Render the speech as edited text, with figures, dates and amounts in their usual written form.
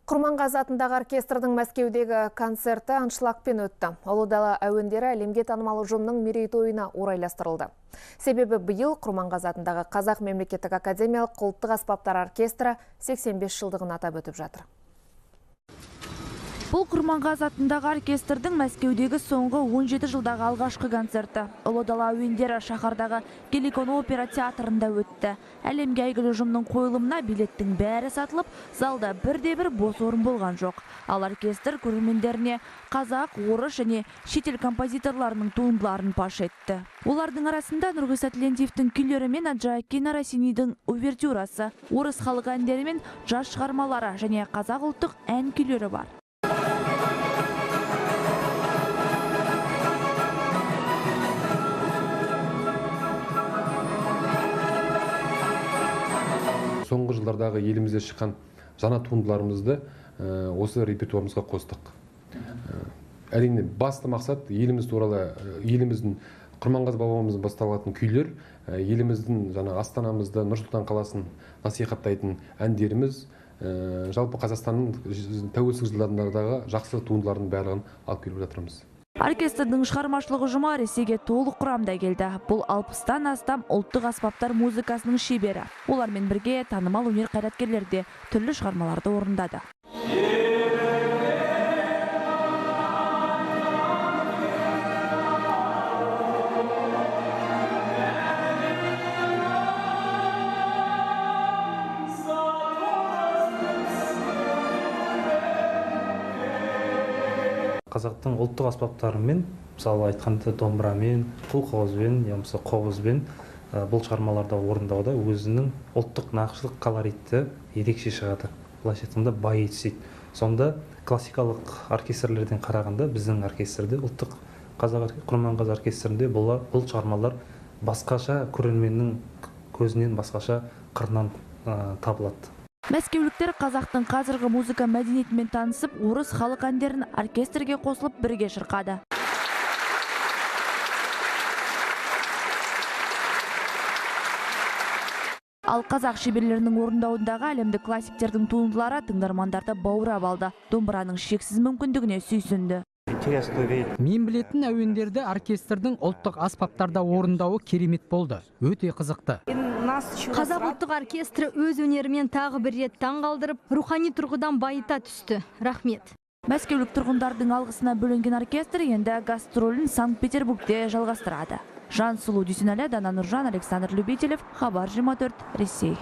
Құрманғазы атындағы оркестрдің Мәскеудегі концерті аншлагпен өтті. Ұлы дала әуендері әлемге танымал ұжымның мерейтойына орайластырылды. Себебі биыл Құрманғазы атындағы Қазақ мемлекеттік академиялық ұлттық аспаптар оркестрі 85 жылдығын атап өтіп жатыр. Бұл Құрманғазы атындағы оркестрдің Мәскеудегі соңғы 17 жылдағы алғашқы концерті. Ұлы дала әуендері шаһардағы Геликон опера театрында өтті. Әлемге әйгілі ұжымның қойылымына билеттің бәрі сатылып, залда бірде-бір бос орын болған жоқ. Ал оркестр көрермендеріне қазақ, орыс және шетел композиторларының туындыларын паш етті. Олардың арасында Нұрғиса Тілендиевтің күйлері мен Джоаккино Россинидің увертюрасы, орыс халық әндері мен джаз шығармалары және қазақ ұлттық ән күйлері бар. Соңғы жылдардағы елімізде шыққан жаңа туындыларымызды осы репертуарымызға қостық. Әрине, басты мақсат еліміз туралы, еліміздің Құрманғазы бабамыздан басталатын күйлер, еліміздің жаңа астанамызды, Нұр-Сұлтан қаласын насихаттайтын әндеріміз, жалпы Қазақстанның тәуелсіздік жылдарындағы жақсы туындылардың барлығын алып келіп жатырмыз. Оркестрдің шығармашылық ұжымы Ресейге толық құрамда келді. Бұл 60-тан астам ұлттық аспаптар музыкасының шебері. Олармен бірге танымал өнер қайраткерлері де түрлі шығармаларды орындады. Қазақтың ұлттық аспаптарымен, мысалы айтқанда домбырамен, қылқобызбен, я болмаса қобызбен бұл шығармаларды орындауда өзінің ұлттық нақышлық колоритті ерекше шығады. Былайша айтқанда байи түседі. Сонда классикалық оркестрлерден қарағанда біздің оркестрде, ұлттық қазақ Құрманғазы оркестрінде бұл шығармалар басқаша көрерменнің көзінен басқаша қырынан табылады. Мәскеуліктер қазақтың қазіргі музыка мәдениетімен танысып, орыс халық әндерін оркестрге қосылып бірге шырқады. Ал қазақ шеберлерінің орындауындағы әлемдік классиктердің туындылары тыңдармандарды баурап алды. Домбыраның шексіз мүмкіндігіне сүйсінді. Мен білетін әуендерді оркестрдің ұлттық аспаптарда орындауы керемет болды. Өте қызықты. Қазақ ұлттық оркестрі өз өнерімен тағы бір рет таң қалдырып, рухани тұрғыдан байыта түсті. Рахмет. Мәскеулік тұрғындардың алғысына бөленген оркестр енді гастролін Санкт-Петербургте жалғастырады. Жансұлу Дүйсенәлі, Дана Нұржан, Александр Любителев, Хабар 24, Ресей.